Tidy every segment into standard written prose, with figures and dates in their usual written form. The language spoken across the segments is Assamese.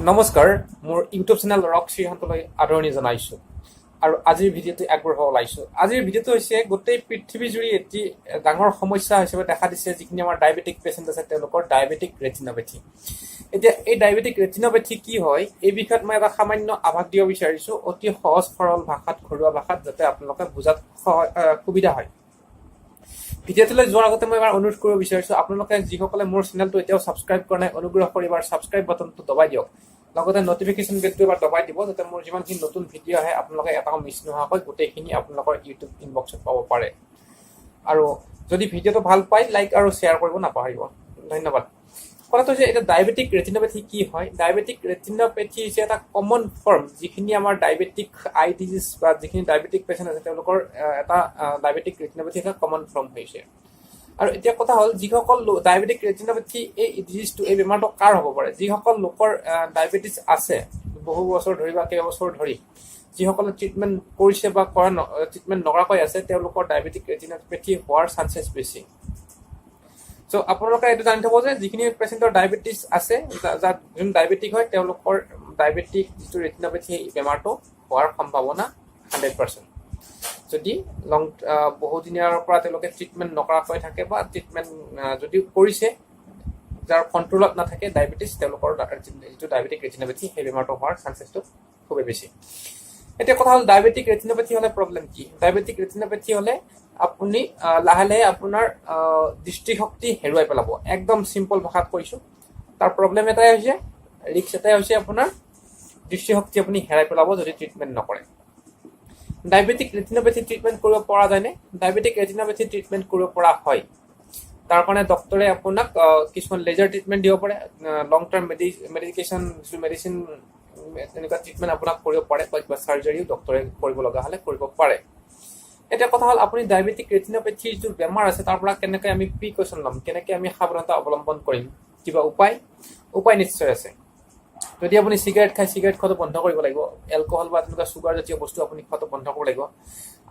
নমস্কাৰ, মোৰ ইউটিউব চেনেল ৰক শ্ৰীকান্তলৈ আদৰণি জনাইছোঁ আৰু আজিৰ ভিডিঅ'টো আগবঢ়াব ওলাইছোঁ। আজিৰ ভিডিঅ'টো হৈছে গোটেই পৃথিৱীজুৰি এটি ডাঙৰ সমস্যা হিচাপে দেখা দিছে, যিখিনি আমাৰ ডায়েবেটিক পেচেণ্ট আছে, তেওঁলোকৰ ডায়েবেটিক ৰেটিনোপেথি। এতিয়া এই ডায়েবেটিক ৰেটিনোপেথি কি হয়, এই বিষয়ত মই এটা সামান্য আভাস দিব বিচাৰিছোঁ, অতি সহজ সৰল ভাষাত, ঘৰুৱা ভাষাত, যাতে আপোনালোকে বুজাত সুবিধা হয়। ভিডিঅ'টোলৈ যোৱাৰ আগতে মই এবাৰ অনুৰোধ কৰিব বিচাৰিছোঁ, আপোনালোকে যিসকলে মোৰ চেনেলটো এতিয়াও ছাবস্ক্ৰাইব কৰা নাই, অনুগ্ৰহ কৰি এবাৰ ছাবস্ক্ৰাইব বাটনটো দবাই দিয়ক। লগতে নটিফিকেশ্যন বেলটো এবাৰ দবাই দিব, যাতে মোৰ যিমানখিনি নতুন ভিডিঅ' আহে, আপোনালোকে এটাও মিছ নোহোৱাকৈ গোটেইখিনি আপোনালোকৰ ইউটিউব ইনবক্সত পাব পাৰে। আৰু যদি ভিডিঅ'টো ভাল পায়, লাইক আৰু শ্বেয়াৰ কৰিব নাপাহৰিব। ধন্যবাদ। কথাটো হৈছে, এতিয়া ডায়েবেটিক ৰেটিনোপেথি কি হয়? ডায়েবেটিক ৰেটিনোপেথি হৈছে এটা কমন ফৰ্ম, যিখিনি আমাৰ ডায়েবেটিক আই ডিজিজ বা যিখিনি ডায়েবেটিক পেচেণ্ট আছে, তেওঁলোকৰ এটা ডায়েবেটিক ৰেটিনোপেথি এটা কমন ফৰ্ম হৈছে। আৰু এতিয়া কথা হ'ল, যিসকল ডায়েবেটিক ৰেটিনোপেথি, এই ডিজিজটো, এই বেমাৰটো কাৰ হ'ব পাৰে? যিসকল লোকৰ ডায়েবেটিছ আছে বহু বছৰ ধৰি বা কেইবছৰ ধৰি, যিসকলে ট্ৰিটমেণ্ট কৰিছে বা কৰা ট্ৰিটমেণ্ট নকৰাকৈ আছে, তেওঁলোকৰ ডায়েবেটিক ৰেটিনোপেথি হোৱাৰ চান্সেছ বেছি। চ' আপোনালোকে এইটো জানি থ'ব যে যিখিনি পেচেণ্টৰ ডায়েবেটিছ আছে, যাৰ যোন ডায়েবেটিক হয়, তেওঁলোকৰ ডায়েবেটিক যিটো ৰেটিনোপেথি, বেমাৰটো হোৱাৰ সম্ভাৱনা 100%, যদি লং বহুদিনীয়াৰ পৰা তেওঁলোকে ট্ৰিটমেণ্ট নকৰাকৈ থাকে বা ট্ৰিটমেণ্ট যদিও কৰিছে, যাৰ কণ্ট্ৰলত নাথাকে ডায়েবেটিছ, তেওঁলোকৰ যিটো ডায়েবেটিক ৰেটিনোপেথি, সেই বেমাৰটো হোৱাৰ চান্সেছটো খুবেই বেছি। এতিয়া কথা হ'ল, ডায়েবেটিক ৰেটিনোপেথি হ'লে প্ৰব্লেম কি? ডায়েবেটিক ৰেটিনোপেথি হ'লে আপুনি লাহে লাহে আপোনাৰ দৃষ্টিশক্তি হেৰুৱাই পেলাব। একদম চিম্পল ভাষাত কৈছোঁ, তাৰ প্ৰব্লেম এটাই হৈছে, ৰিস্ক এটাই হৈছে, আপোনাৰ দৃষ্টিশক্তি আপুনি হেৰাই পেলাব যদি ট্ৰিটমেণ্ট নকৰে। ডায়েবেটিক ৰেটিনোপেথি ট্ৰিটমেণ্ট কৰিব পৰা যায়নে? ডায়েবেটিক ৰেটিনোপেথি ট্ৰিটমেণ্ট কৰিব পৰা হয়। তাৰ কাৰণে ডক্টৰে আপোনাক কিছুমান লেজাৰ ট্ৰিটমেণ্ট দিব পাৰে, লং টাৰ্ম মেডিকেশ্যন, যিটো মেডিচিন, তেনেকুৱা ট্ৰিটমেণ্ট আপোনাক কৰিব পাৰে বা কিবা চাৰ্জাৰীও ডক্টৰে কৰিব লগা হ'লে কৰিব পাৰে। এতিয়া কথা হ'ল, আপুনি ডায়েবেটিক ৰেটিনোপেথিৰ যিটো বেমাৰ আছে, তাৰ পৰা কেনেকৈ আমি প্ৰিকশ্যন ল'ম, কেনেকৈ আমি সাৱধানতা অৱলম্বন কৰিম? কিবা উপায়? উপায় নিশ্চয় আছে। যদি আপুনি চিগাৰেট খায়, চিগাৰেট খোৱাটো বন্ধ কৰিব লাগিব। এলকহল বা তেনেকুৱা চুগাৰ জাতীয় বস্তু আপুনি খোৱাটো বন্ধ কৰিব লাগিব।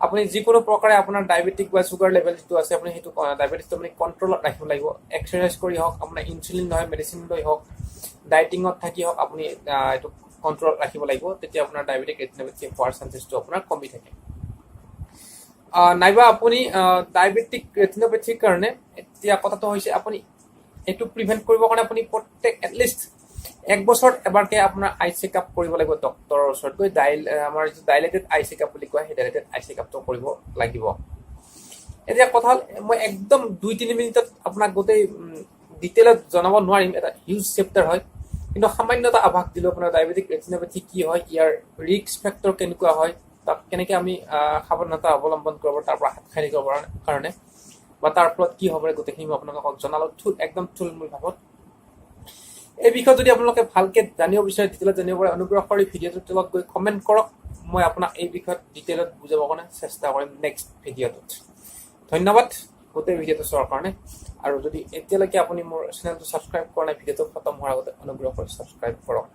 আপুনি যিকোনো প্ৰকাৰে আপোনাৰ ডায়েবেটিক বা চুগাৰ লেভেল যিটো আছে, আপুনি সেইটো ডায়েবেটিছটো আপুনি কণ্ট্ৰলত ৰাখিব লাগিব। এক্সাৰচাইজ কৰি হওক, আপোনাৰ ইনচুলিন নহয় মেডিচিন লৈ হওক, ডায়েটিঙত থাকি হওক, আপুনি এইটো কণ্ট্ৰলত ৰাখিব লাগিব। তেতিয়া আপোনাৰ ডায়েবেটিক ৰেটিনোপেথি হোৱাৰ চান্সেছটো আপোনাৰ কমি থাকে। নাইবা আপুনি ডায়েবেটিক ৰেটিনোপেথিৰ কাৰণে, এতিয়া কথাটো হৈছে, আপুনি এইটো প্ৰিভেণ্ট কৰিবৰ কাৰণে আপুনি প্ৰত্যেক এটলিষ্ট এক বছৰত এবাৰকে আপোনাৰ আই চেকআপ কৰিব লাগিব ডক্টৰৰ ওচৰত গৈ। আমাৰ যিটো ডাইলেটেড আই চেকআপ বুলি কয়, সেই ডাইলেটেড আই চেকআপটো কৰিব লাগিব। এতিয়া কথা হ'ল, মই একদম 2-3 মিনিটত আপোনাক গোটেই ডিটেইলত জনাব নোৱাৰিম, এটা হিউজ চেপ্টাৰ হয়। কিন্তু সামান্য এটা আভাস দিলোঁ আপোনাৰ, ডায়েবেটিক ৰেটিনোপেথি কি হয়, ইয়াৰ ৰিস্ক ফেক্টৰ কেনেকুৱা হয়, তাক কেনেকৈ আমি সাৱধানতা অৱলম্বন কৰিব, তাৰ পৰা হাত সাৰি থাকিবৰ কাৰণে বা তাৰ ফলত কি হ'ব পাৰে, গোটেইখিনি মই আপোনালোকক জনালোঁ একদম থুলমূল ভাৱত। এই বিষয়ত যদি আপোনালোকে ভালকে জানিব বিচাৰে, ডিটেইলত জানিব পাৰে, অনুগ্ৰহ কৰি ভিডিঅ'টোৰ তলত গৈ কমেণ্ট কৰক। মই আপোনাক এই বিষয়ত ডিটেইলত বুজাবৰ কাৰণে চেষ্টা কৰিম নেক্সট ভিডিঅ'টোত। ধন্যবাদ গোটেই ভিডিঅ'টো চোৱাৰ কাৰণে। আৰু যদি এতিয়ালৈকে আপুনি মোৰ চেনেলটো ছাবস্ক্ৰাইব কৰা নাই, ভিডিঅ'টো খতম হোৱাৰ আগতে অনুগ্ৰহ কৰি ছাবস্ক্ৰাইব কৰক।